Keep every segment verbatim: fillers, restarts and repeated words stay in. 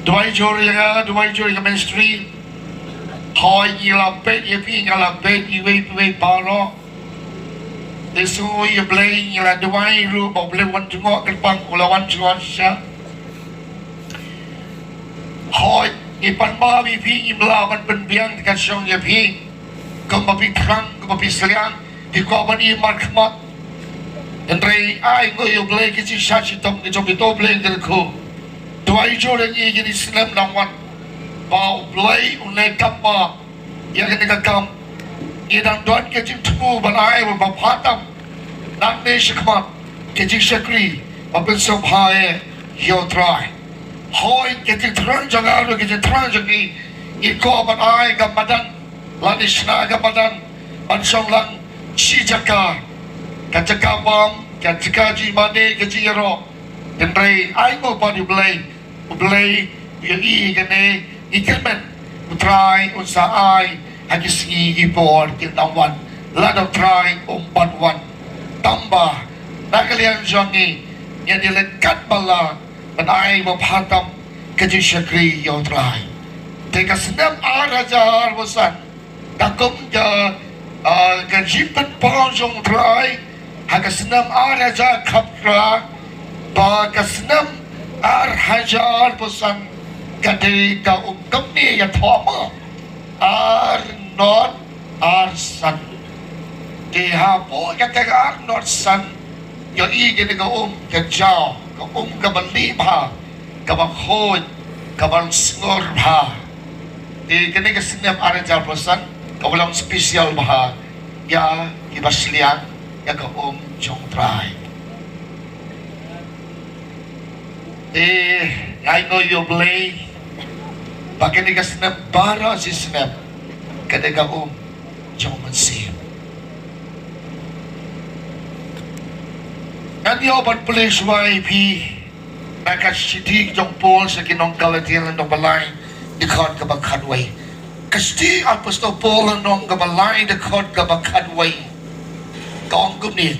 Duwai jur ïa nga, duwai jur ïa ka ministry. Hooid, ngi la peit ïa phi, ngi la peit iwei pa iwei baroh. Te sngew ïa Blei ngi la duwai ruh ba U Blei un wan jngoh kyrpang, u la wan jngoh shisha. Hooid, ngi pan ba ïa phi, ngim lah ban pynbiang te ka shong ïa phi. Kumba phi thrang, kumba phi sliang, phi kwah ban ïa markhmat. Hynrei ai nguh ïa U Blei, ki jingshah shitom ki jong kito U Blei un kyrkhu. Duwai jur ïa ngi kine ki snem dang wan, ba U Blei un leh kam ba ïa kane ka kam. Ngi dang don ka jingthmu ban ai ba bha tam. Nangne shakhmat, ka jingshakri ba pynsngewbha ïa U Trai. Hooid, ka jingthrang jong nga ruh, ka jingthrang jong ngi, ngi kwah ban ai ka madan, lane shna ka madan ban shong lang shi jaka, ka jaka bam, ka jaka jingmane, ka jingïaroh. Hynrei ai nguh pat ïa U Blei, U Blei u ïohi ïa kane, ngi kyrmen U Trai un sa ai ha ki sngi ki por ki dang wan, lada U Trai um pat wan. Tangba na ka liang jong ngi, ngi ïa leh katba lah ban ai ba bha tam ka jingshakri ïa U Trai. Te ka snem ar hajar arphew san, ka kum ka, ah, ka jingpynpaw jong U Trai ha ka snem ar hajar khatphra, ba ka snem ar hajar arphew san ka dei ka um kumne, ïathoh mo, ar nod ar san. Te hapoh kata ka ar nod san, ïohi kane ka um ka jaw, ka um kaba lieh bha, kaba khuid, kaba sngur bha. Te kane ka snem ar hajar arphew san ka long special bha ïa kiba sliang ïa ka um jong U Trai. Te ai nguh ïa U Blei ba kane ka snem baroh shi snem ka dei ka um jong U Mynsiem. Ngan ïoh ban pule shuwa ïa phi na ka shithi jong u Paul sha ki nong Galatia, lynnong ba lai, dkhot kaba khatwei. Ka shithi u Apostol Paul, lynnong kaba lai, dkhot kaba khatwei. Ka ong kumne: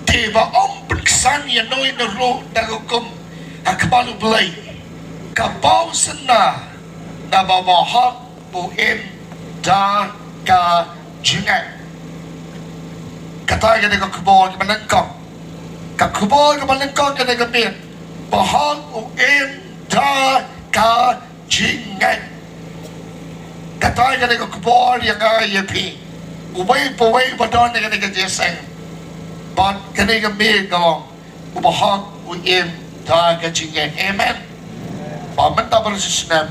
Te ba ym pynksan ïano ïano ruh da ka hukum ha khmat U Blei, ka paw syndah, naba ba hok u im da ka jingngeit. Kata ka dei ka khubor kaba nyngkong. Ka khubor kaba nyngkong ka dei ka mut ba hok u im da ka jingngeit. Kata ka dei ka khubor ïa nga ïa phi, uwei pa uwei ba don ha kane ka jingïaseng. Bad kane ka mut ka long, uba hok u im da ka jingngeit. Amen. Ba mynta baroh shi snem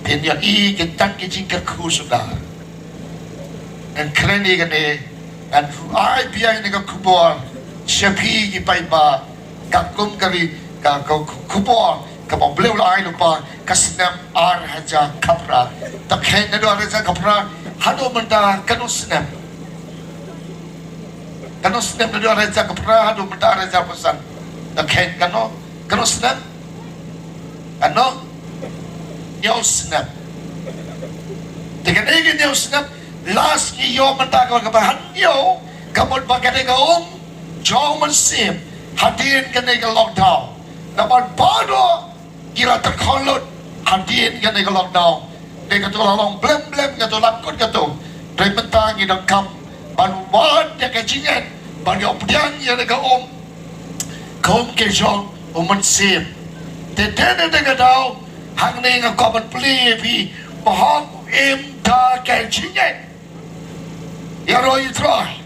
phin ïohi ki tang ki jingkyrkhu suda. Ngan kren ïa kane, ngan ai biang ïa kane ka khubor sha phi ki paidbah, ka kum ka ri, ka, ka khubor kaba U Blei u la ai lypa, ka snem ar hajar khatphra. To kheiñ, naduh ar hajar khatphra haduh mynta katno snem? Katno snem naduh ar hajar khatphra haduh mynta ar hajar arphew san? To kheiñ, katno, katno snem? Katno? Hynñiew snem. Te kane ka hynñiew snem, last ngi ïoh mynta ka, kaba hynñiew, ka mut ba kane ka um jong U Mynsiem hadien kane ka lockdown. Namar baroh ki la tyrkhong lut hadien kane ka lockdown. Te kato la long blem blem, kato la kut kato. Te mynta ngi donkam ban wad ïa ka jingngeit, ban ïoh pdiang ïa ka um, ka um ka jong U Mynsiem. Te dei na kata ka daw, hangne nga kwah ban plie ïa phi, ba hok u im da ka jingngeit. Ïaroh ïa U Trai.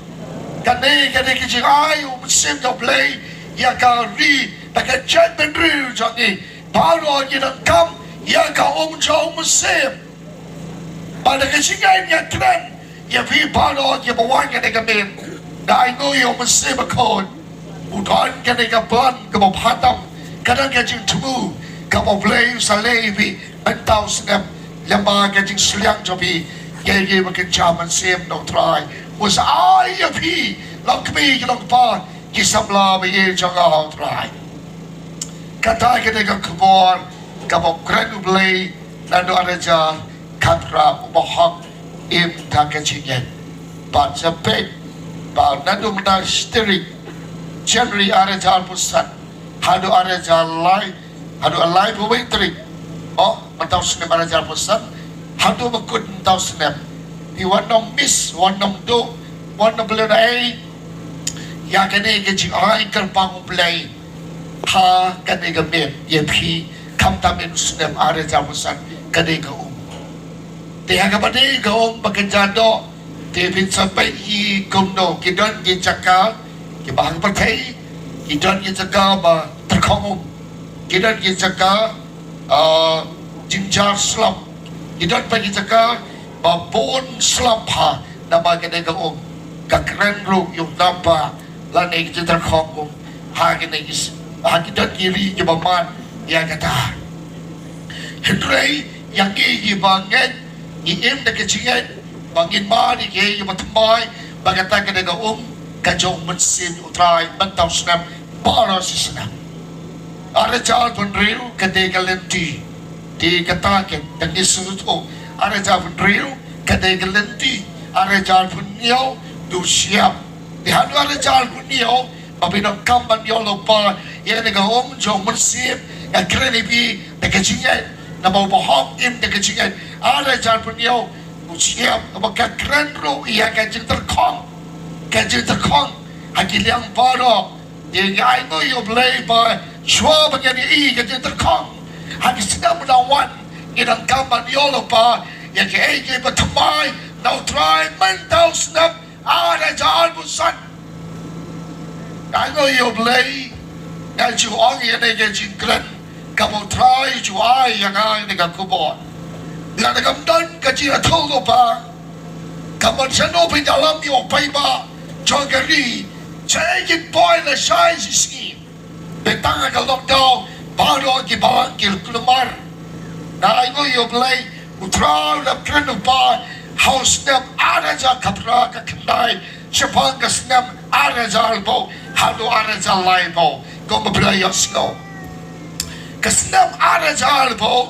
Kane ka dei ka jingai U Mynsiem jong U Blei ïa ka ri bad ka jaitbynriew jong ngi. Baroh ngi donkam ïa ka um jong U Mynsiem. Bad da ka jingngeit nga kren ïa phi baroh kiba wan kane ka miet. Nga ai nguh ïa U Mynsiem Bakhuid. U don kane ka plan kaba bha tam, ka don ka jingthmu kaba U Blei u sa leh ïa phi mynta u snem, lyngba ka jingsliang jong phi ïa ki ba kynja mynsiem na U Trai. U sa ai ïa phi, long kmie ki long kpa, ki samla ba ïeit jong nga ha U Trai. Kata ka dei ka khubor kaba kren U Blei naduh ar hajar khatphra, uba hok im da ka jingngeit. Bad sa peit ba naduh mynta shi tarik January ar hajar arphew san haduh ar hajar lai, Haduh laiphew wei tarik. Oh, mynta u snem ar hajar arphew san. Haduh ba kut mynta u snem. Te wat nym miss, wat nym duh, wat nym pynlehnohei ïa kane ka jingai kyrpang U Blei ha kane ka miet ïa phi, khamtam ïa u snem ar hajar arphew san, kane ka um. Te ha kaba dei ka um ba kynja doh, te phin sa peit hi kumno, ki don ki jaka kiba ha ka pyrthei, ki don ki jaka ba tyrkhong um, ki don ki jaka, ah, jingjia slap, ki don pat ki jaka ba bun slap ha, namar kane ka um ka kren ruh ïa u namba lane ki jingtyrkhong um ha kine ki s-, ha ki don ki ri kiba mad ïa kata. Hynrei ïa ngi kiba ngeit, ngi im da ka jingngeit ba ngin mad ïa kiei kiba thymmai, ba kata ka dei ka um ka jong U Mynsiem U Trai mynta u snem baroh shi snem. Ar hajar arphew hynriew ka dei ka lynti. Te kata ka dang ïa sngewthuh, ar hajar arphew hynriew ka dei ka lynti, ar hajar arphew hynñiew du shyiap. Te haduh ar hajar arphew hynñiew ba phi donkam ban ïoh lypa ïa kane ka um jong U Mynsiem, nga kren ïa phi da ka jingngeit, namar u bahok im da ka jingngeit. Ar hajar arphew hynñiew u shyiap, namar ka kren ruh ïa ka jingtyrkhong, ka jingtyrkhong ha ki liang baroh. Te ngi ainguh ïa U Blei ba shuwa ba ngi ïohi ïa ka jingtyrkhong ha ki snem ba la wan, ngi donkam ban ïoh lypa ïa kiei kiei ba thymmai na U Trai mynta u snem ar hajar arphew san. Nga ainguh ïa U Blei, nga ju ong ïa kane ka jingkren kaba U Trai u ju ai ïa nga ha kane ka khubor. Lada kam don ka jingïathuhlypa, ka ban shano pynïalam ïa u paidbah jong ka ri, shaei kin poi lashai shisngi. Bad tang ha ka lockdown baroh ki balang ki kulmar. Nga ainguh ïa U Blei, U Trai u la kren lypa ha u snem ar hajar khatphra khatkhyndai shaphang ka snem ar hajar arphew haduh ar hajar laiphew. Kumba phi la ïohsngew, ka snem ar hajar arphew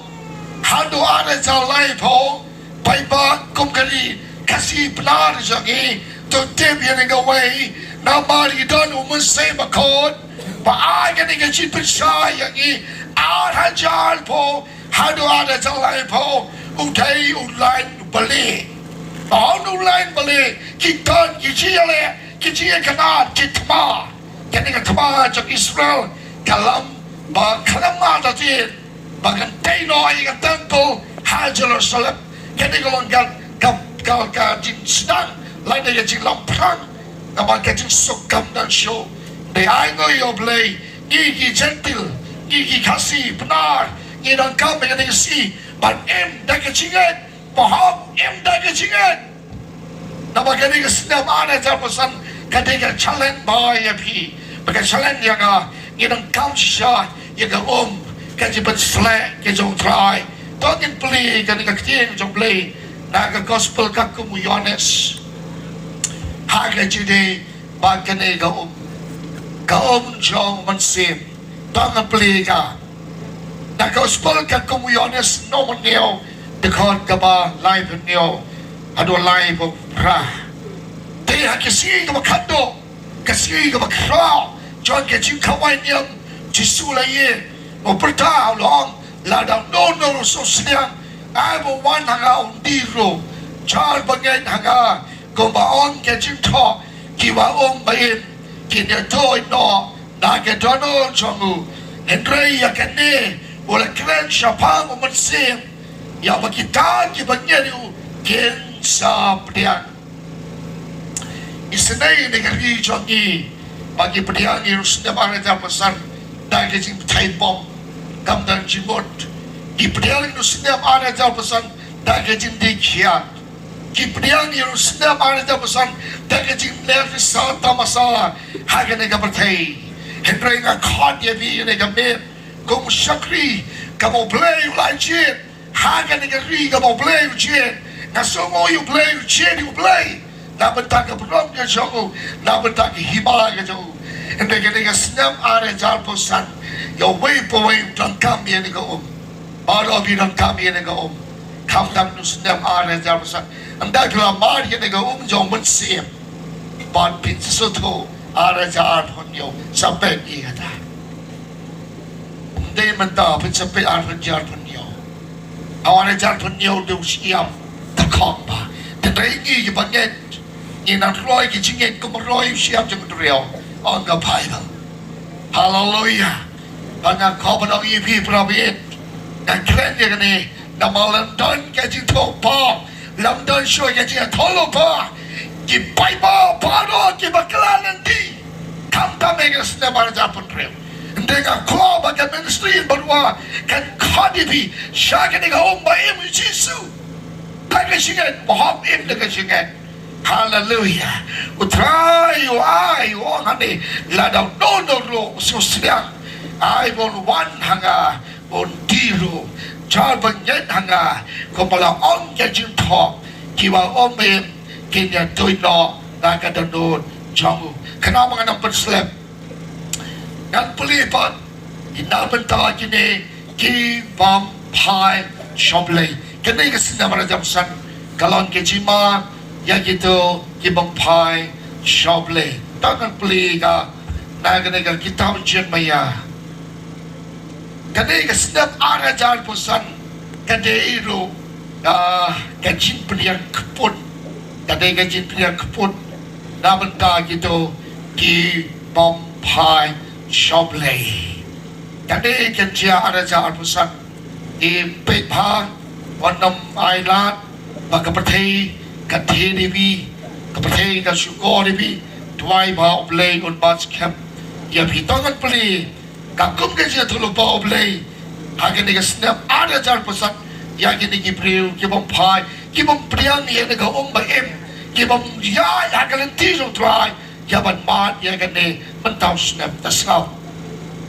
haduh ar hajar laiphew, paidbah kum ka ri Khasi Pnar jong ngi, to tip ïa kane kawei, namar ngi don U Mynsiem Bakhuid ba ai kane ka jingpynshai ïa ngi. Ar hajar arphew haduh ar hajar laiphew u dei u lain balei. Ba u lain balei, ki don ki jingïaleh, ki jingïakynad, ki thma. Kane ka thma jong Israel ka long ba khlem artatien ba kan tei noh ïa ka temple ha Jerusalem. Kane ka long ka, ka, ka, ka jingsdang lane ka jinglamphrang, namar ka jingsuk kam don shuh. Te ainguh ïa U Blei, ngi ki Jentil, ngi ki Khasi Pnar, ngi donkam ïa kane ka sngi ban im da ka jingngeit, bahok im da ka jingngeit. Namar kane ka snem ar hajar arphew san ka dei ka challenge bha ïa phi, bad ka challenge ïa nga. Ngi donkam shisha ïa ka um, ka jingpynsleh ka jong U Trai. To ngin pule kane ka ktien jong U Blei na ka Gospel katkum u Ïoannis, ha ka jingïadei bad kane ka um, ka um jong U Mynsiem. To ngin pule ka na ka Gospel katkum u Ïoannis, lynnong hynñiew, dkhot kaba laiphew hynñiew haduh laiphew phra. Te ha ka sngi kaba khatduh, ka sngi kaba khraw jong ka jingkhawai niam, Jisu u la ïeng, u pyrta, u la ong, lada uno uno u sngewsynñiang, ai ba u wan ha nga, un die ruh. Jar ba ngeit ha nga, kumba ong ka jingthoh, ki ba um ba im, kin ïathuh noh na ka dohnud jong u. Hynrei ïa kane u la kren shaphang U Mynsiem, ïa ba kita kiba ngeit ïa u kin sa pdiang. Isynei na ka ri jong ngi ba ki pdiang ïa u snem ar hajar arphew san da ka jingpynthei bom, kam don jingmut. Ki pdiang ïa u snem ar hajar arphew san da ka jingdie kiad. Ki pdiang ïa u snem ar hajar arphew san da ka jingleh risa tamasa ha kane ka pyrthei. Hynrei nga khot ïa phi ha kane ka miet kum u shakri kaba U Blei u la jied ha kane ka ri kaba U Blei u jied. Nga sngewnguh ïa U Blei, u jied ïa U Blei na bynta ka burom ka jong u, na bynta ka hima ka jong u. Hynrei kane ka snem ar hajar arphew san, ïa uwei pa uwei u donkam ïa kane ka um. Baroh phi donkam ïa kane ka um. Khamtam u snem ar hajar arphew san. Ynda phi la mad ïa kane ka um jong U Mynsiem, bad phin sa sngewthuh ar hajar arphew hynñiew sa peit ïa kata. Te mynta pynsheptieng arphew hajar phew hynñiew. Arphew hajar phew hynñiew u dei u shyiap. Te khong ba, te dei ngi kiba ngeit. Ngi nang roi ki jingngeit kum roi u shyiap jong u duriaw, ong ka Baibl. Haleluya. Ba nga kwah ban ong ïa phi para bangeit, nga kren ïa kane namar lym don ka jingthoh ba, lym don shuh ka jingthoh lypa. Ki paidbah baroh kiba kylla lynti. Khamtam ïa ka snem arhajar phew hynriew. Hynrei nga kwah ba ka ministry baroh kan khot ïa phi sha kane ka um ba im u Jisu. Ka jingngeit, ba hok im da ka jingngeit. Haleluya. U Trai u ai, u ong hangne, lada uno uno ruh u sngewsynei, ai ba un wan ha nga, ba un die ruh. Jar ba ngeit ha nga, kumba la ong ka jingthoh, kiba um im kin ïaduh noh na ka dohnud jong u. Kane ma nga nang pynslem. Ngan pule pat, ïa na bynta kine ki bym phai sha U Blei. Kane ka snem arhajar arphew san ka long ka jingma ïa kito ki bym phai sha U Blei. Te ngan pule ka na kane ka kitab Jeremaïah. Kane ka snem arhajar arphew san ka dei ruh, ah, ka jingpynïar kput. Ka dei ka jingpynïar kput na bynta kito ki bym phai sha U Blei. Kane ka jia arhajar arphew san. Te peit bha, wat nym ailad ba ka pyrthei ka thied ïa phi, ka pyrthei ka shukor ïa phi. Duwai ba U Blei un bat skhem ïa phi. Te ngan pule, ka kum ka jingïathuhlypa U Blei ha kane ka snem arhajar arphew san ïa kine ki briew ki bym phai, ki bym pdiang ïa kane ka um ba im, ki bym ïaid ha ka lynti jong U Trai ïa ban mad ïa kane mynta u snem. Te sngap.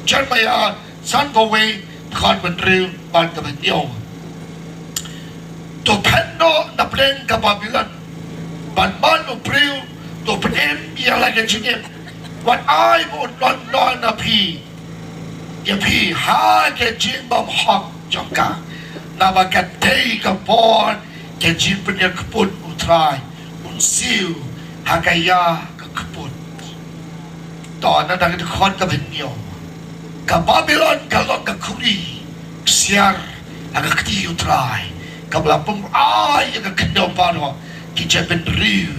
Jeremaïah sanphew wei, dkhot ba hynriew bad kaba hynñiew. To phet noh na pdeng ka Babilon ban mad u briew, to pynim ïa la ka jingim. Wat ai ba un don noh na phi, ïa phi ha ka jingbymhok jong ka. Naba ka dei ka por ka jingpynïar kput U Trai, un siew ha ka ïa ka kput. To na dang dkhot kaba hynñiew. Ka Babilon ka long ka khuri ksiar ha ka kti U Trai, kaba la pynroi ïa ka khyndew baroh. Ki jaitbynriew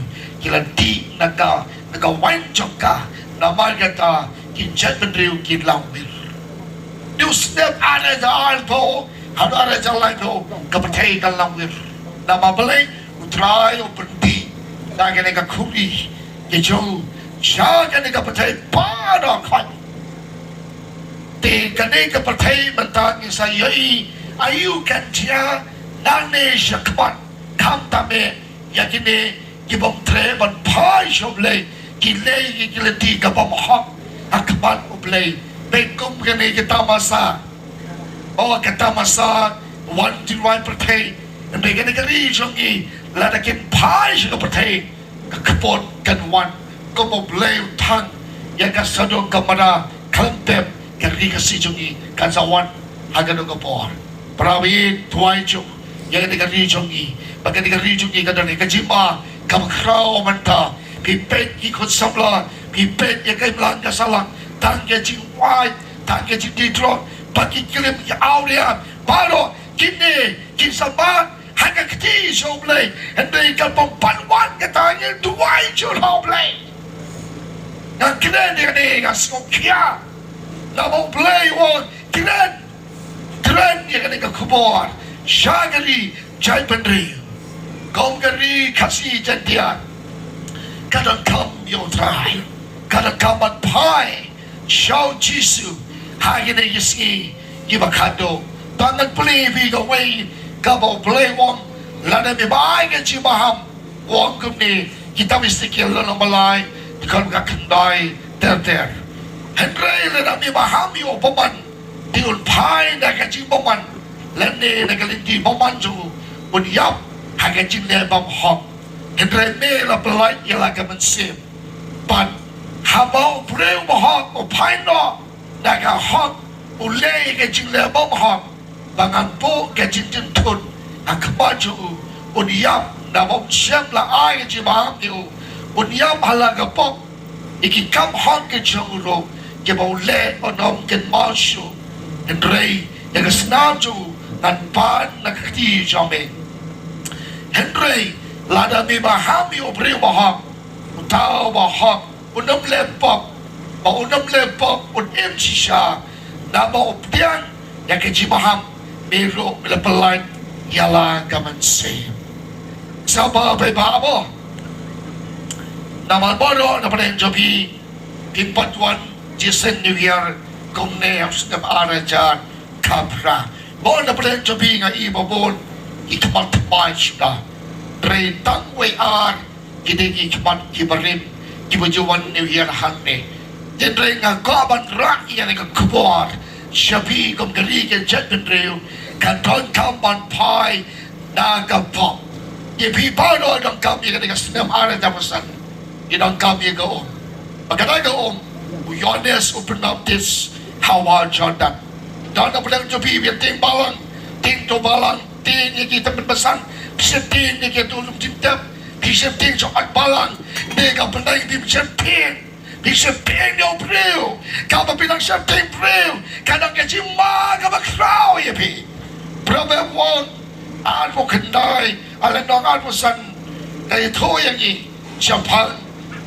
ki la dih na ka, na ka waiñ jong ka, namar kata ki jaitbynriew ki langwir. Dei u snem arhajar arphew haduh arhajar laiphew ka pyrthei ka langwir. Namar balei? U Trai u pyndih na kane ka khuri ka jong u sha kane ka pyrthei baroh khoit. Te kane ka pyrthei mynta ngi sa ïohi aïu kan jia nangne shakhmat. Khamtam eh ïa kine ki bym treh ban phai sha U Blei, ki leh ïa ki lynti ka bymhok ha khmat U Blei. Bad kum kane ka tamasa, oh, ka tamasa wan jingwan pyrthei. Hynrei kane ka ri jong ngi, lada kin phai sha ka pyrthei, ka kput kan wan. Kum U Blei u thang ïa ka Sodom Gomorrah, khlem pep ka ri Khasi jong ngi kan sa wan ha kano ka por. Para bangeit, duwai jong ïa kane ka ri jong ngi, ba kane ka ri jong ngi ka don ka jingma kaba khraw mynta. Phi peit ki khun samla, phi peit ïa ka imlang ka sahlang, tang ka jingwai, tang ka jingdie drok, ba ki klim ki awria, baroh kine ki sa mad ha ka kti jong U Blei. Hynrei ka pynban wan kata, ngi duwai jur ha U Blei. Nga kren ïa kane, nga sngewkhia. Namar U Blei u ong kren, kren ïa kane ka khubor sha ka ri jaitbynriew. Kum ka ri Khasi Jaiñtia ka donkam ïa U Trai, ka donkam ban phai sha U Jisu ha kine ki sngi kiba khatduh. Te ngan pule ïa phi kawei kaba U Blei u ong, lada me ba ai ka jingmaham, u ong kumne, kitab Esekiel lynnong ba lai, dkhot ba khyndai ter ter. Hynrei lada me maham ïa u bymman, te un phai na ka jingbymman, lane na ka lynti bymman jong u, un ïap ha ka jingleh bymhok. Hynrei me la pyllait ïa la ka mynsiem. Bad haba u briew bahok u phai noh na ka hok, u leh ïa ka jingleh bymhok, ba ngan buh ka jingdon thut ha khmat jong u, un ïap, naba um shym la ai ka jingmaham ïa u, un ïap ha la ka pop. Ïa ki kam hok ki jong u ruh kiba u leh un ym kynmaw shuh. Hynrei ïa ka snam jong u ngan pan na ka kti jong me. Hynrei lada me maham ïa u briew bahok, uta u bahok un ym leh pop, ba un ym leh pop un im shisha, namar u pdiang ïa ka jingmaham, me ruh me la pyllait ïa la ka mynsiem. Sngewbha phi ba mo. Namar baroh na pdeng jong phi, phi pat wan jingïaseng New Year kumne ha u snem ar hajar khatphra. Mo, na pdeng jong phi nga i ba bun ki khmat thymmai shuh. Hynrei tang wei ar ki dei ki khmat kiba rim, kiba ju wan New Year hangne. Hynrei nga kwah ban rah ïa kane ka khubor sha phi kum ka ri ka jaitbynriew, ka donkam ban phai na ka pop. Ïa phi baroh donkam ïa kane ka snem ar hajar arphew san, ïa donkam ïa ka um. Ba kane ka um, u Ïoannis u pynbaptis ha wah Jordan. Don na pdeng jong phi, phi tieng balang, tieng to balang, tieng ïa ki tymmen basan, phi sheptieng ïa ki to lum jingtep, phi sheptieng jong at balang. Dei ka pynbaptis, phi sheptieng, phi sheptieng ïa u briew. Kaba phi nang sheptieng briew, ka don ka jingma kaba khraw ïa phi. Proverb one, arphew khyndai, a lynnong arphew san, ka ïathuh ïa ngi shaphang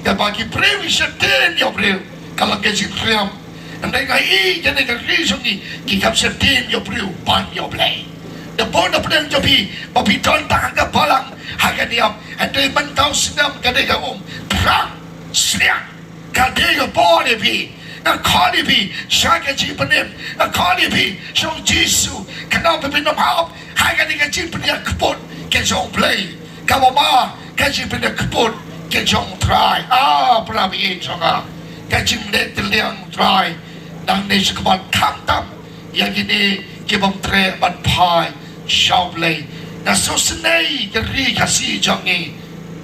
kaba ki briew ki sheptieng ïa u briew, ka long ka jingkyrmen. Hynrei nga i kane ka ri jong ngi, ki kam sheptieng ïa u briew ban ïa u Blei. Da bun na pdeng jong phi, ba phi don tang ha ka balang, ha ka niam, hynrei mynta u snem ka dei ka um. Thrang, sliang, ka dei ka bor ïa phi. Nga khot ïa phi sha ka jingpynim, nga khot ïa phi sha u Jisu, khnang ba phin ym hap ha kane ka jingpynïakput ka jong u Blei, kaba ma ka jingpynïakput ka jong u Trai. A para bangeit jong nga, ka jingleh tylliang u Trai nangne shakhmat, khamtam ïa kine ki bym treh ban phai sha u Blei. Nga sngewsynei ka ri Khasi jong ngi.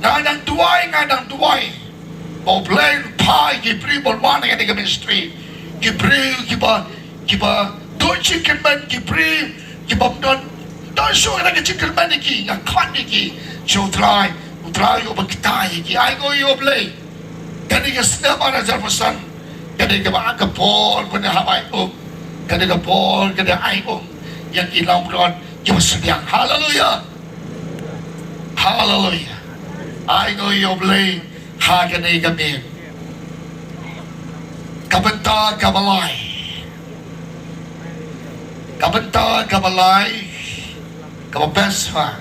Nga nang duwai, nga nang duwai ba u Blei un phai ki briew ban wan ha kane ka ministry, ki briew kiba, kiba don jingkyrmen, ki briew kiba don, don shuh ka jingkyrmen ïa ki. Nga khot ïa ki sha u Trai, u Trai uba ktah ïa ki. Ai nguh ïa u Blei. Kane ka snem ar hajar arphew san ka dei kaba, ka por ban hap ai um, ka dei ka por ka dei ai um ïa ki langbrot kiba sliang. Haleluya. Haleluya. Ai nguh ïa u Blei ha kane ka miet. Ka bynta kaba lai. Ka bynta kaba lai, kaba best ha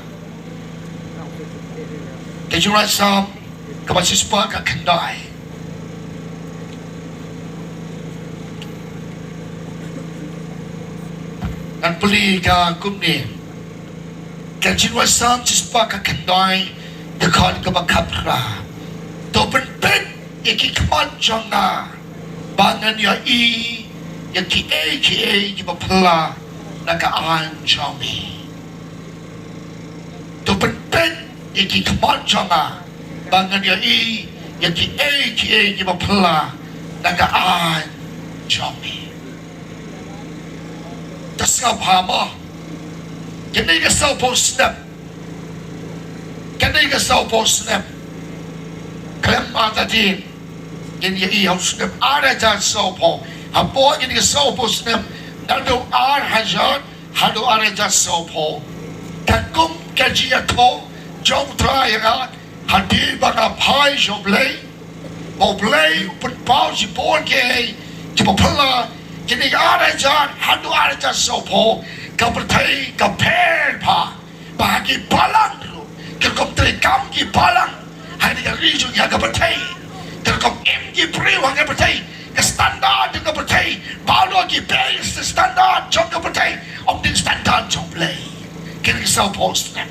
Ka Jingrwai Salm kaba shispah khyndai. Ngan pule ka kumne. Ka Jingrwai Salm shispah khyndai, dkhot kaba khatphra. To pynpeit ïa ki khmat jong nga, ba ngan ïohi ïa kiei kiei kiba phylla na ka aiñ jong me. To pynpeit ïa ki khmat jong nga, ba ngan ïohi ïa kiei kiei kiba phylla na ka aiñ jong me. Te sngewbha mo, kane ka sawphew snem, kane ka sawphew snem khlem artatien, ngin ïohi ha u snem ar hajar sawphew. Hapoh kane ka sawphew snem, naduh ar hajar haduh ar hajar sawphew, ka kum ka jingïathuh jong u Trai ïa nga, hadien ba nga phai sha u Blei, ba u Blei u pynpaw shibun kiei kiba phylla, kine ar hajar haduh ar hajar sawphew, ka pyrthei ka pher bha. Ba ha ki balang ruh, ki rukom treikam ki balang ha kane ka ri jong ngi, ha ka pyrthei, ki rukom im ki briew ha ka pyrthei, ka standard jong ka pyrthei, baroh ki base standard jong ka pyrthei, ym dei standard jong u Blei. Kine ki sawphew snem,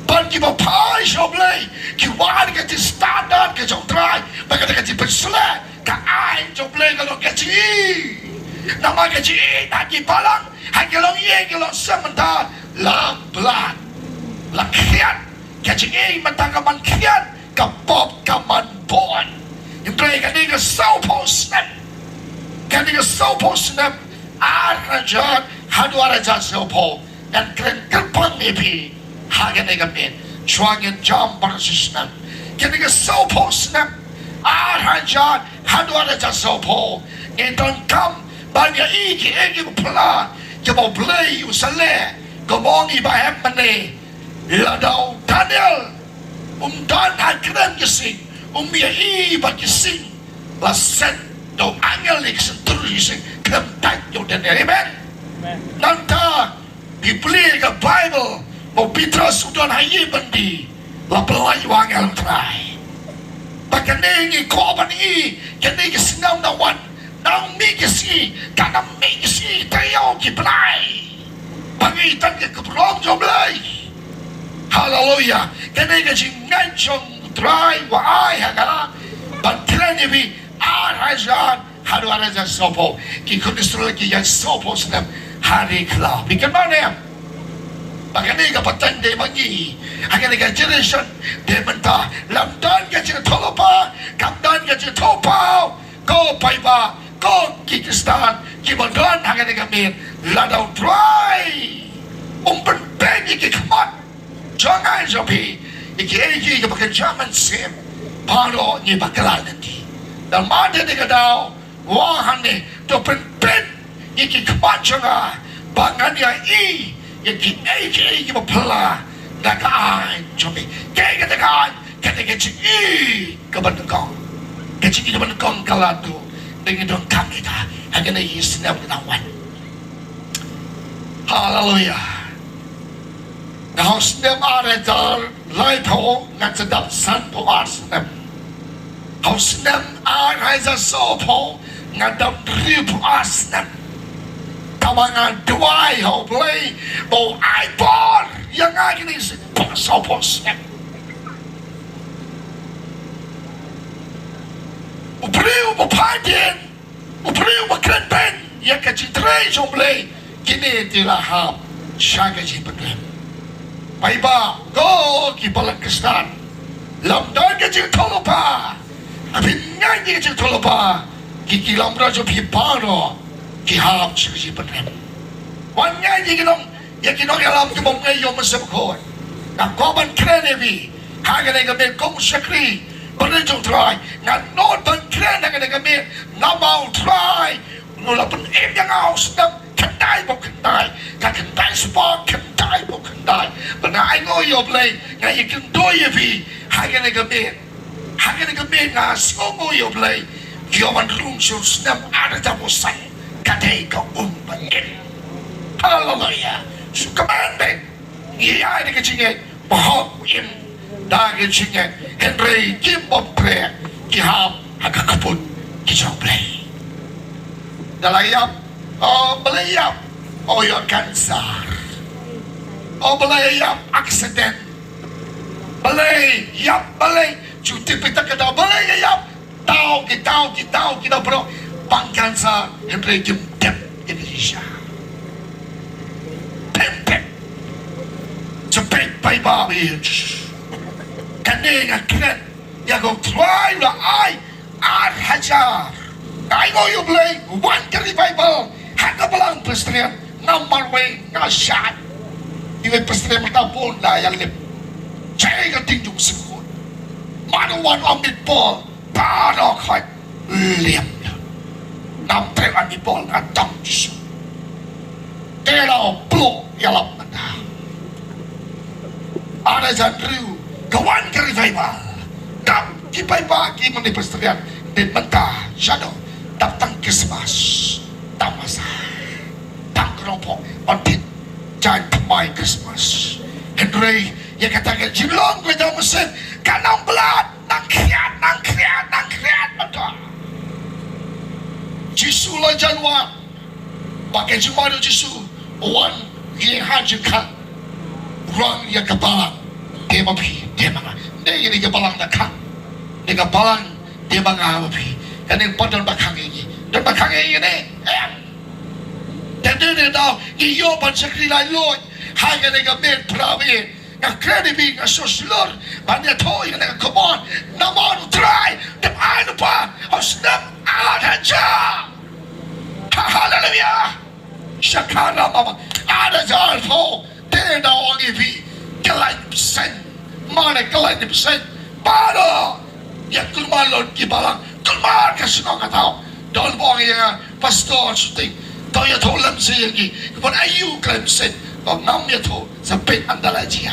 bad kiba phai sha u Blei ki wad ka jingstandard ka jong u Trai, bad ka jingpynsleh ka aiñ jong u Blei ka long ka jingïeit. Namar ka jingïeit ha ki balang, ha ki longïing ki longsem mynta la blah, la khiat. Ka jingïeit mynta ka man khiat, ka pop ka man bun. Hynrei kane ka sawphew snem, kane ka sawphew snem, ar hajar haduh ar hajar sawphew, ngan kren kyrpang ïa phi ha kane ka miet, shuwa ngin jam baroh shi snem. Kane ka sawphew snem, ar hajar haduh ar hajar sawphew, ngin donkam Ban ïa i ki ei ki ba phylla kiba U Blei u sa leh, kumba ong i ba heh mynne. Lada u Daniel um don ha kren ki sing, um ïa i ba ki sing la set da u angel ïa ki seng tur ki sing, khlem tait ïa u Daniel. Amen. Nangta phi pule ka Baibl, ba u Petros u don ha ïing byndi, la pynlait u angel U Trai. Ba kane ngi kwah ban i, kane ki snem na wan, nang mih ki sngi, ka nang mih ki sngi, taïew ki bnai. Ba ngi tang ki kynrong jong U Blei. Haleluya. Kane ka jingngeit jong U Trai wa ai ha nga ban kren ïa phi, ar hajar haduh ar hajar sawphew. Ki khun Israel ki ïaid sawphew snem ha ri khlaw. Phi kynmaw ne em? Ba kane ka pateng dei ma ngi. Ha kane ka generation dei mynta. Lam don ka jingthoh lypa, kam don ka jingthoh paw. Ko paidbah, ko ki Khristan kiba don ha kane ka miet, lada U Trai um pynpeit ïa ki khmat jong nga jong phi, ïa kiei kiei kiba kynja mynsiem, baroh ngi bakla lynti. Namar kata ka daw, wan hangne, to pynpeit ïa ki khmat jong nga, ba ngan ïa i ïa kiei kiei kiba phylla na ka aiñ jong phi. Kaei kata ka aiñ? Kata ka jingi kaba nyngkong. Ka jingi kaba nyngkong ka la tuh. Te ngi donkam ïa ka ha kine ki snem ki dang wan. Haleluya. Nga ha u snem ar hajar laiphew nga sa dap sanphew ar snem. Ha u snem ar hajar sawphew nga dap hynriewphew ar snem. Kaba nga duwai ha U Blei ba u ai bor ïa nga kine ki sawphew snem. U briew ba phai dien, u briew ba kren beiñ ïa ka jingtrei jong U Blei, kine te la hap sha ka jingpyndem. Paidbah, ko ki balang Khristan, lam don ka jingthoh lypa. Phin ngeit ïa ka jingthoh lypa, ki, ki lamra jong phi baroh ki hap sha ka jingpyndem. Wan ngeit ïa ki nong, ïa ki nongïalam kiba ym ngeit ïa U Mynsiem Bakhuid. Nga kwah ban kren ïa phi ha kane ka miet kum u shakri barit jong U Trai. Nga nud ban kren ha kane ka miet namar U Trai u la pynim ïa nga ha u snem khyndai ba khyndai, ka khyndai spah khyndai ba khyndai. Bad nga ainguh ïa U Blei, nga ïakynduh ïa phi ha kane ka miet. Ha kane ka miet nga sngewnguh ïa U Blei. Ïa ban rung sha u snem ar hajar arphew san ka dei ka um ba im. Haleluya. Shu kmen beit. Ngi ïai da ka jingngeit ba hok im da ka jingngeit. Hynrei kim bym treh, ki hap ha ka kput ki jong U Blei. Da la ïap, o balei ïap? O ïoh cancer. O balei ïap? Accident. Balei ïap? Balei? Ju tip ïa ka daw balei ïa ïap. Daw ki, daw ki, daw ki, daw baroh ban cancer, hynrei kim tip ïa ka shisha. Tip, tip. Sa peit paidbah ïa. Kane nga kren ïa ka U Trai u la ai ar hajar. Nga ainguh ïa U Blei, wan ka revival ha ka balang Presbyterian. Nga marwei, nga shad. Iwei Presbyterian mynta bun la ïalip. Jai ka ding jong U Mynsiem Bakhuid. Mano wan ong mit Paul, baroh khoit liam ïa. Ngam treh wan mit Paul, nga tang Jisu. Te la u pluh ïalap mynta. Ar hajar hynriew ka wan ka revival. Dap ki paidbah ki mane Presbyterian, te mynta shadow, dap tang Christmas. Dap masa. Tang ka nongpop ban thied jaiñ thymmai Christmas. Hynrei ïa kata ka jinglong ka jong U Mynsiem ka nang blad, nang khriat, nang khriat, nang khriat mynta. Jisu la jan wan. Ba ka jingwan u Jisu u wan ïa ha jingkhang. Rung ïa ka balang. Te ma phi, te ma nga. Dei ïa ka balang da khang. Dei ka balang te ma nga ma phi. Kane pat don ba khang ïa ngi. Don ba khang ïa ngi ne. Em. Te dei ne daw ngi ïoh ban shakri laitluid ha kane ka miet phra miet. Nga kren ïa phi, nga sngewshlur ban ïathuh ïa kane ka khubor. Namar U Trai u tip ai lypa ha u snem ar hajar. Ha, haleluya. Shakara mama. Ar hajar phew. Te da ong ïa phi, khlaiñ bseiñ. Mane khlaiñ bseiñ. Baroh ïa kulmar lon ki balang, kulmar ka shnong ka thaw. Don bong ïa nga, pastor shooting. To ïathuh lem sha ïa ngi. Ka ban aïu khlem sait. Ba ngam ïathuh sa peit ynda la jia.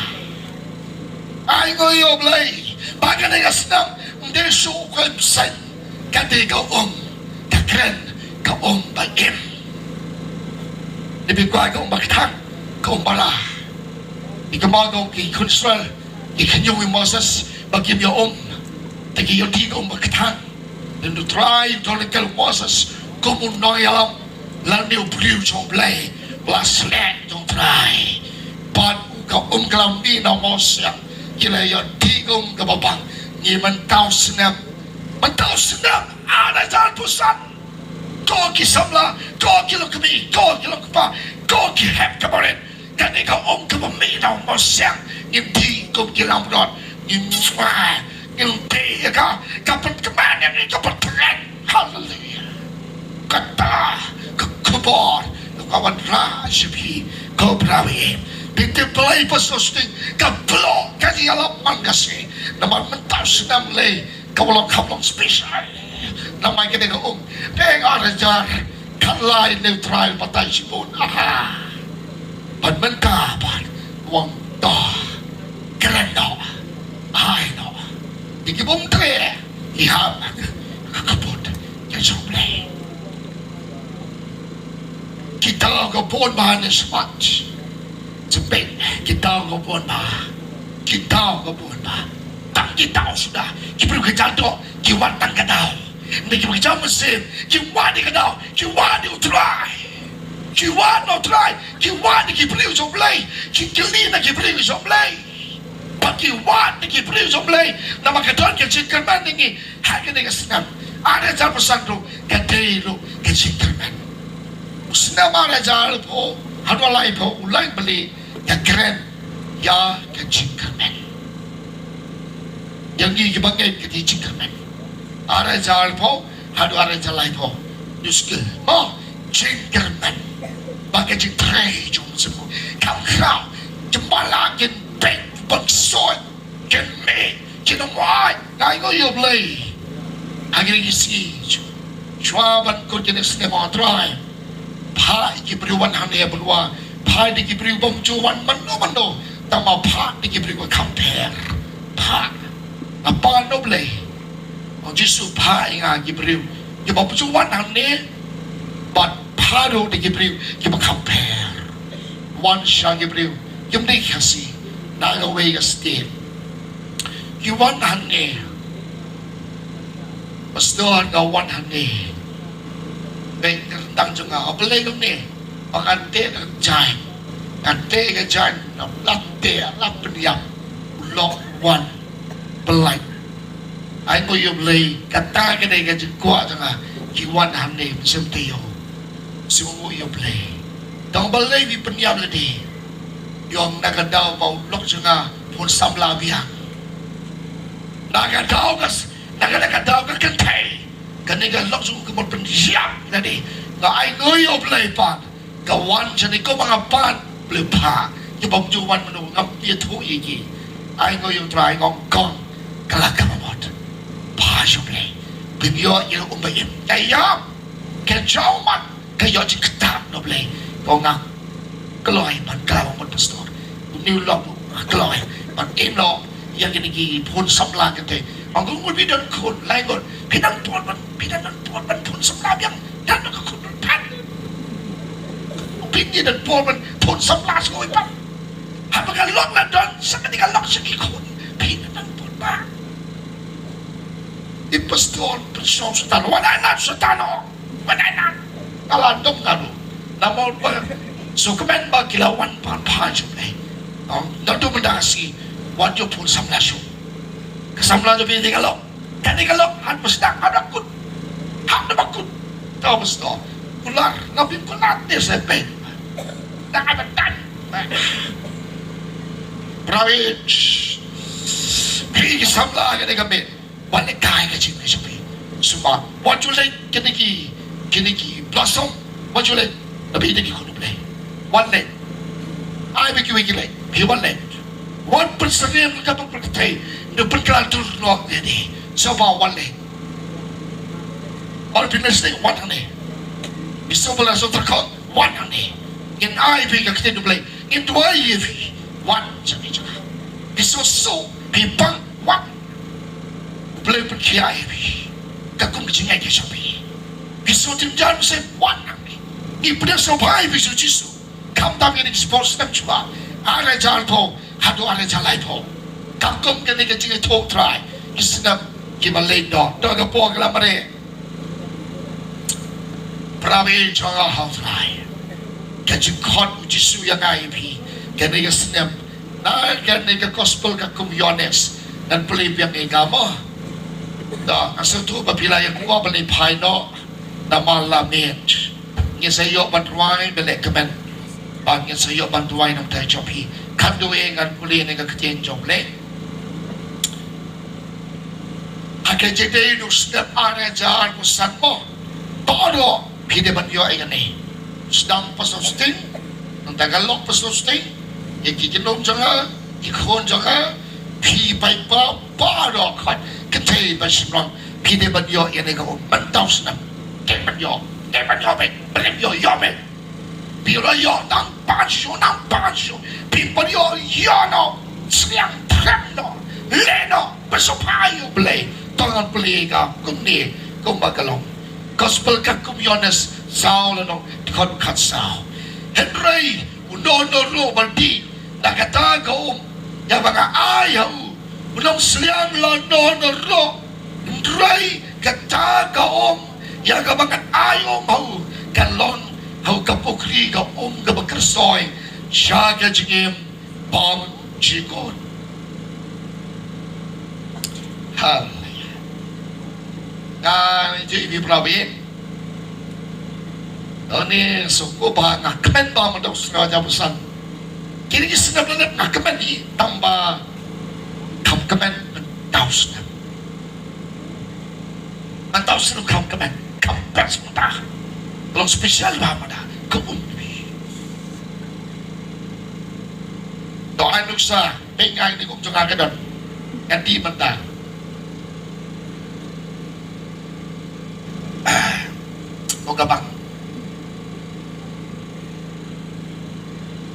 Ai nguh ïa U Blei ba kane ka snem ym dei shuh khlem sait. Ka dei ka um ka kren, ka um ba im. Ngi phi kwah ka um ba kthang, ka um ba rah. Ngi kynmaw ka um ki khun Israel, ki khñium ïa u Moses ba kim ïa um. Te ki ïoh dih ka um ba kthang. Te U Trai u don ryngkat u Moses kum u nongïalam lane u briew jong U Blei, la sleh jong U Trai. Bad ka um ka la mih na u mawsiang. Ki la ïoh dih ka um kaba bang. Ngi mynta u snem, mynta u snem ar hajar arphew san, ko ki samla, ko ki longkmie, ko ki longkpa, ko ki hep ka barit. Kane ka um kaba mih na u mawsiang, ngin dih kum ki langbrot, ngin, ngin dih ïa ka, ka pynkmen ïa ngi, ka pynkmen. Haleluya. Kata ka khubor ka wanrah sha phi, ko para bangeit. Phi tip balei, pastor shooting, ka bloh ka jingïalam man ka sngi. Namar mynta u snem lei, ka ba long kham long special. Namar kane ka um, phi, ar hajar khatlai ne U Trai batai shibun. Aha. Bad mynta pat u ong to kren noh, ai noh. Ïa ki bym treh ki hap ka kyrpad ïa jong U Blei. Kita ka bun ba ne smat. Jepit kita ka bun ba. Kita ka bun ba. Tang kita sudah. Ki briew ka jadok, ki wan tang ka daw. Ngi ki briew ka jam mynsiem, ki wan ïa ka daw, ki wan ïa U Trai. Ki wan ïa U Trai, ki wan ïa ki briew jong U Blei, ki kylli na ki briew jong U Blei. Ba ki wan ïa ki briew jong U Blei, namar ka don ka jingkyrmen ïa ngi ha kane ka snem. Ar hajar arphew san ruh ka dei ruh ka jingkyrmen. U snem ar hajar arphew haduh laiphew u lai bali ka kren ïa ka jingkyrmen. Ïa ngi kiba ngeit ka dei jingkyrmen. Ar hajar arphew haduh ar hajar laiphew. Ngi skhem ba jingkyrmen, ba ka jingtrei jong U Blei kam khraw. Ki mala kin peit ban soi, kin mih, kin ym wai. Nga ai nguh ïa U Blei ha kine ki sngi. Shuwa ban kut kine ki sngi, ma Trai, phah ïa ki briew wan hangne, ban wan phah ïa ki briew bym ju wan mano mano. Tang ma phah ïa ki briew ba kham pher. Phah. Nga pan, U Blei, ong Jisu, phah ïa nga ki briew kiba bym ju wan hangne, bad phah ruh ïa ki briew kiba kham pher. Wan sha ki briew kim dei Khasi, na kawei ka state. Ki wan hangne. Pastor, nga wan hangne. Bad ka ryndang jong nga, balei kumne? Ba ngan teh ka jaiñ. Ngan teh ka jaiñ, ngan la teh, la pynïap. U lok wan pyllait. Ai nguh ïa U Blei, kata ka dei ka jingkwah jong nga. Ki wan hangne, mynsiem taïew. Sngewbha ïa U Blei. Tang balei phi pynïap lade? Ïa, na ka daw ba u lok jong nga pun samla biang. Na ka daw ka s-, na ka, na ka daw ka kynthei. Kane ka lok jong u ka mut pynïap lade. Nga ai nguh ïa U Blei pat. Ka wan shane kumba nga pan, Blei phah. Ki bym ju wan mano, ngam ïathuh ïa ki. Ai nguh ïa U Trai, nga ong kong, ka la ka mut. Phah sha U Blei. Phin ïoh ïa u ba im. Ka ïap. Ka jaw mat. Ka ïoh jingktah na U Blei. Ko nga kloi ban khlaw mut pastor. Une u lok nga kloi ban im noh ïa kine ki pun samla kynthei. Ong ko ngut phi don khun lai ngut. Phi don pun ban, phi don pun ban pun samla biang. Don ka khun don pat. Phi don pun ban pun samla sngewbha pat. Haba ka lok la don sa kane ka lok sa ki khun. Phi don pun ba. I pastor pynshong Soitan. Wan ai lad Soitan, oh. Wan ai lad. Ka la dum ka ruh. Namar ba sngewkmen ba ki la wan pan pha jong me. Ong, naduh mynta ka sngi, wat ïoh pun samla shuh. Ka samla jong phi dei ka lok. Kane ka lok, hap ba sdang, hap ba kut. Hap ba kut. Tau ba sdang. Kular, nga phi kular, te se pe. Dang ai ba tan. Prawi. Phi ki samla kane ka met. Wan leit kai ka jingmut jong phi. Sumar. Wat ju leit kine ki, kine ki blossom. Wat ju leit. Napi dei ki khun U Blei. Wan leit. Ai ba kiwei ki leit. Phi wan leit. Wan pynsyriem ka pyrthei. Ndu pynkylla dur noh ïa ni. Sumar, wan leit. Baroh phi nang sdang, wan hangne. Phi sngewbha la sngewthuh, wan hangne. Ngin ai phi ka ktien U Blei. Ngin duwai ïa phi. Wan sha kane ka jaka. Phi sngewsuk, phi pang, wan. U Blei u pynkhiah ïa phi. Katkum ka jingngeit ka jong phi. Phi sngewthuh, jan seh, wan hangne. Ngi pdiang sngewbha ïa phi sha u Jisu. Khamtam ïa kine ki spah snem shuwa, ar hajar arphew haduh ar hajar laiphew. Katkum kane ka jingïathuh Trai, ki snem kiba leit noh. To ka por ka la mareh. Para bangeit jong nga ha u Trai, ka jingkhot u Jisu ïa nga ïa phi kane ka snem na kane ka gospel katkum u Ïoannis. Ngan pule biang ïa nga mo. To nga sngewthuh ba phi la ïa kwah ban leit phai noh namar la miet. Ngin sa ïoh ban rwai bad leh kmen. Ba ngin sa ïoh ban rwai na ka bynta jong phi. Khatduh ngan pule na ka ktien jong U Blei. Ha ka jingdei u snem ar hajar arphew san mo. Baroh phi dei ban ïoh ïa kane. Sdang pastor Sting, nangta ka lok pastor Sting, ïa ki kynhun jong nga, ki khun jong nga, phi paidbah baroh, kynthei bad shynrang, phi dei ban ïoh ïa kane ka um mynta u snem. Dei ban ïoh, dei ban ïoh beit, ban ïoh, ïoh beit. Phi la ïoh nang pat shuh, nang pat shuh. Phi pat ïoh, ïoh noh, sliang trem noh, leh noh, pynshai ïa U Blei. To ngan pule ïa ka kumne, kumba ka long. Gospel katkum u Ïoannis saw lynnong, dkhot khatsaw. Hynrei uno uno ruh uba dih na kata ka um ïa ba nga ai ha u, un ym sliang la uno uno ruh. Hynrei kata ka um ïa kaba ngan ai um ha u, kan long ha u ka pukri ka um kaba kyrsoi sha ka jingim bymjukut. Haleluia. Nga ïathuh ïa phi para bangeit. Ani sngewbha, nga kmen ba mynta u snem ar hajar arphew san. Kine ki snem lyndet nga kmen hi, tang ba kam kmen mynta u snem. Mynta u snem kam kmen, kam best mynta. Long special ba mynta ka um. To ai nuksa. Peit nga, kane ka um jong nga ka don. Ngan dih mynta. Ah, mo ka bang.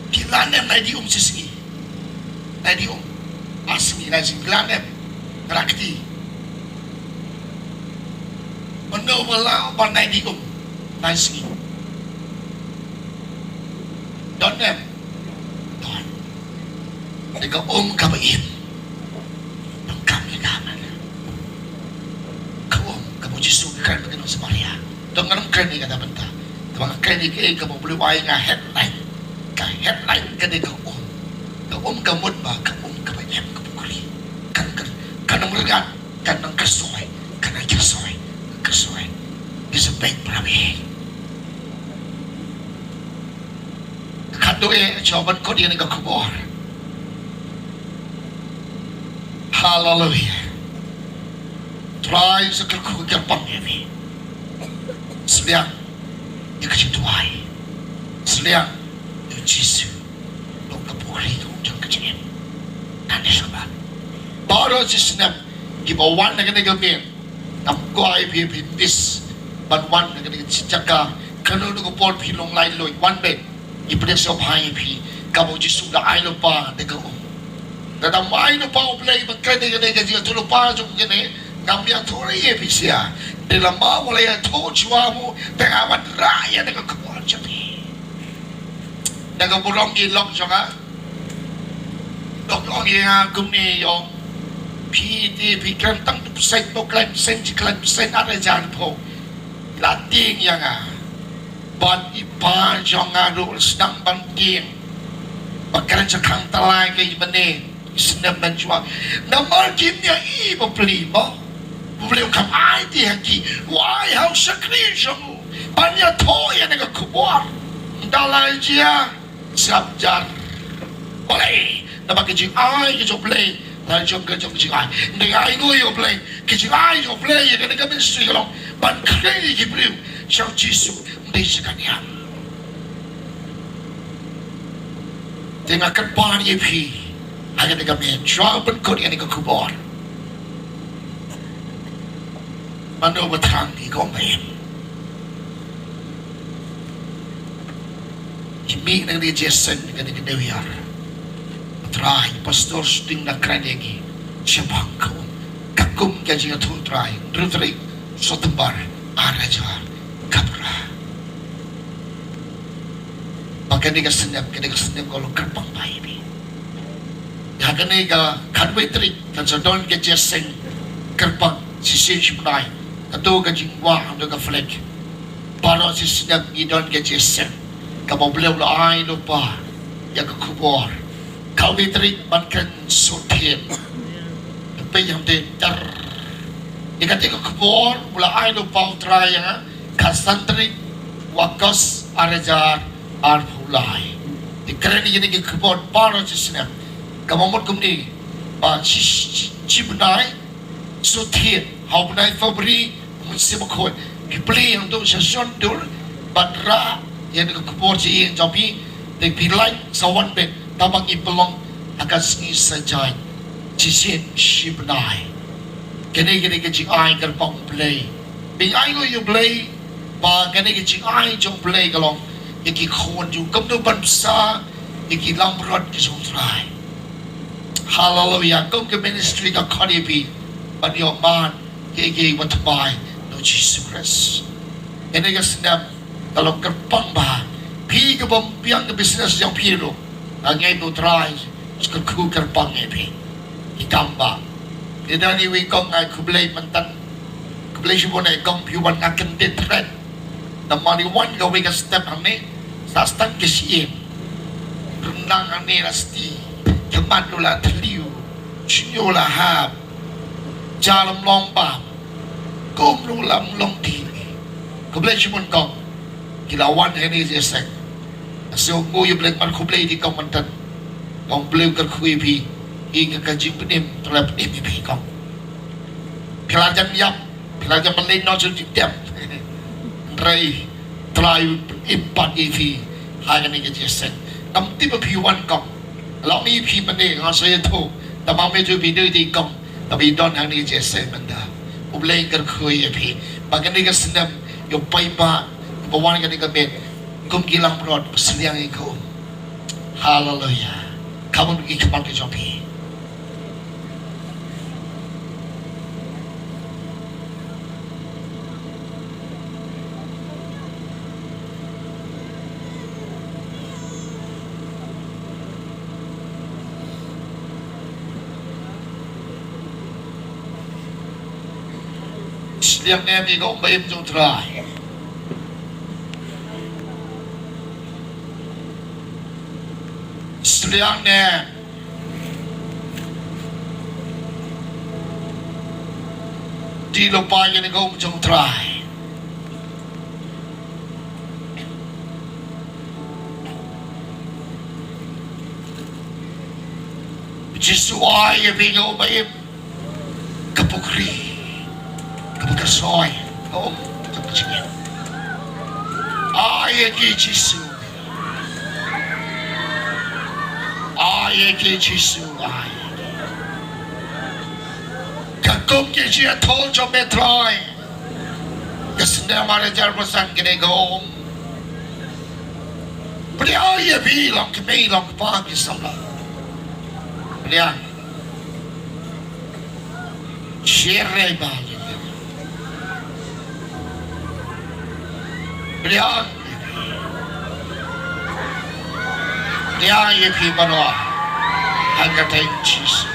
Phi lah ne em nai dih um shi sngi? Nai dih um ar sngi, nai sngi. Phi lah ne em? Nga la kti. Mano ba lah ban nai dih um nai sngi? Don ne em? Don. Dei ka um kaba im. Donkam ïa ka man. Ka um kaba u Jisu u kren bad ka nong Samaria. To ngam kren ïa kata bynta. Te ba nga kren ïa kaei kaba u Blei u ai nga headline. Ka headline ka dei ka um. Ka um ka mut ba ka um kaba im, ka pukri. Kan, kan, kan ym rngat. Kan nang kyrsoi, kan nang kyrsoi, kyrsoi. Phi sa peit para bangeit. Khatduh eh, shuwa ban kut ïa kane ka khubor. Haleluia. Trai sa kyrkhu kyrpang ïa phi. Sliang ïa ka jingduwai. Sliang ïa u Jisu. Long ka pukri ka um jong ka jingim. Ngan ïa sngewbha. Baroh shi snem kiba wan na kane ka miet, ngam kwah ïa phi, phi miss ban wan na kane ka jaka. Kano kano ka por phi long laitluid, wan beit. Ngi pdiang sngewbha ïa phi. Kaba u Jisu u la ai lypa da ka um. Lada ym ai lypa u Blei ban kren ïa kane ka jingïathuhlypa jong kane, ngam ïathuh ïa phi shisha. Te lada u la ïathuh shuwa mo, te nga wanrah ïa kane ka khubor jong phi. Da ka burom ïa i lok jong nga. Lok ong ïa nga kumne, ong, phi te phi kren tang tu phew sien, tu khlem sien, shi khlem sien, ar hajar arphew. La tieng ïa nga. Bad i pa jong nga ruh la sdang ban tieng. Ba kren sha khang tyllai ka i mane. Snem mynshuwa. Namar kim ïohi ba pli mo. U Blei u kham ai te ha ki. U ai ha u shakri jong u ban ïathuh ïa kane ka khubor. Ynda la jia, sngap jar. Balei? Namar ka jingai ka jong U Blei. Ka jong ka jong ka jingai. Ynda ai nguh ïa U Blei. Ka jingai jong U Blei ïa kane ka ministry ka long ban kren ïa ki briew sha u Jisu. Ym dei sha ka niam. Te nga kyrpad ïa phi ha kane ka miet, shuwa ban kut ïa kane ka khubor. Mano ba thrang ïa ka ong ba im. Ki mih na kane ka jingïaseng, na kane ka New Year. Ba Trai, Pastor Sting na kren ïa ngi shaphang ka ong, ka kum ka jingïathuh Trai, hynriew tarik September, ar hajar khatphra. Ba kane ka snem, kane ka snem ka long kyrpang bha ïa phi. Ha kane ka khatwei tarik kan sa don ka jingïaseng kyrpang shisien shi bnai. Kato ka jingkwah hangto ka flag. Baroh shi snem ngi don ka jingïaseng kaba U Blei u la ai lypa ïa ka khubor. Khatwei tarik ban kren suthied. Peit hangtei tar. Ïa kata ka khubor u la ai lypa U Trai ïa nga. Khatsan tarik u August ar hajar arphew lai. Te kren ïa kine ki khubor baroh shi snem. Kaba mut kumne ba shi, shi, shi bnai suthied ha u bnai February, u Mynsiem Bakhuid. Phi plie hangto sha shon dur bad rah ïa kane ka khubor jingïaseng jong phi. Te phi lait sa wan beit tang ba ngi pynlong ha ka sngi Saitjaiñ. Shisien shi bnai. Kane, kane ka jingai kyrpang U Blei. Pynïaid ïa U Blei ba kane ka jingai jong U Blei ka long ïa ki khun jong u, kumno ban bsa ïa ki langbrot ki jong U Trai. Haleluia. Kum ka ministry ka khot ïa phi ban ïoh man ïa ki wat tbai na U Jisu Khrist. Kane ka snem ka long kyrpang bha. Phi kaba biang ka business jong phi ruh, nga ngeit ba U Trai u kyrkhu kyrpang ïa phi. Ki kam ba. Te don iwei i kong, nga ai khublei mynta. Khublei shibun ïa i kong, phi wan, nga kyndit thret. Namar i wan kawei ka step hangne sa stang ka shyieng. Ryndang hangne la sti, khmat ruh la thliew, shñiuh la hap. Ja lam long bam. Kum ruh lam long ti. Khublei shibun kong. Ki la wan hangne jingïaseng. Nga sngew nguh ïa U Blei, mar khublei ïa i kong mynta. Kong, U Blei u kyrkhu ïa phi. Ïa ka, ka jingpynim, Trai pynim ïa phi kong. Phi la jan ïap, phi la jan mlien noh sha jingtep. Hynrei Trai u pynim pat ïa phi ha kane ka jingïaseng. Ngam tip ba phi wan kong. Long ïa phi mynne nga sa ïathuh. Tangba me tu phi dei ti kong. Tangba i don hangne ka jingïaseng mynta. U Blei un kyrkhu ïa phi. Ba kane ka snem ïoh paidbah ba wan kane ka miet kum ki langbrot, ba sliang ïa ka um. Haleluia. Come on, ki khmat ki jong phi. Sliang ne ïa ka um ba im jong U Trai. Sliang ne. Dih lypa ïa kane ka um jong U Trai. Jisu, ai ïa phi ka um ba im. Ka pukri kaba ka soi, ka um kaba ka jingim. Ai ïa ki Jisu. Ai ïa ki Jisu, ai. Ka kum ki jingïathuh jong me Trai. Ka snem ar hajar arphew san kane ka um. Pdiang ïa phi long kmie long kpa ki samla. Pdiang. Shere ba. Pdiang. Pdiang ïa phi baroh. Ha ka kyrteng Jisu.